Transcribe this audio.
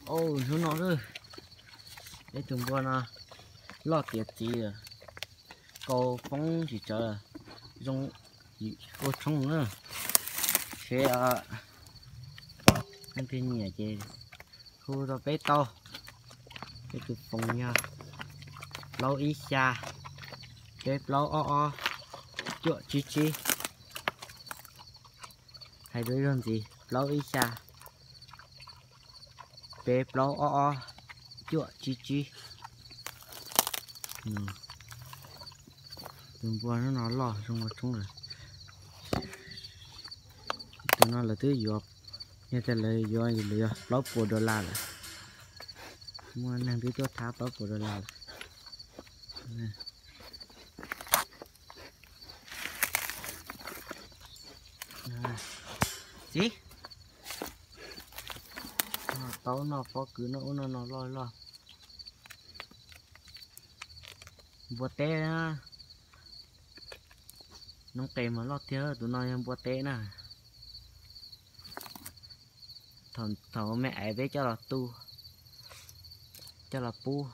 Au, hnub no peb tus npua no loj tiav txiv, kau foob tsis tsawv, zoo ua tshoob na. Seb leej twg nyiam ces hu rau peb tau. Peb tus foos yog plaub ib xya, peb plaub ob ob, cuaj tsib tsib. Hais rau ib zaug ntxiv, plaub ib xya, peb plaub ob ob, cuaj tsib tsib. Tus npua hnub no loj zoo ua tshoob lawm. Tus no lawv twb yuav, yog tias lawv yuav, lawv yuav plaub puas dollar lawm. Muaj neeg twb tuaj thab plaub puas dollar lawm. Txiv, tau noj pob kws noj ub noj no loj loj. Npua teb na. Noob qes mas loj tiag, tus no yog npua teb na. Thaum me aiv peb coj los tu, coj los pub,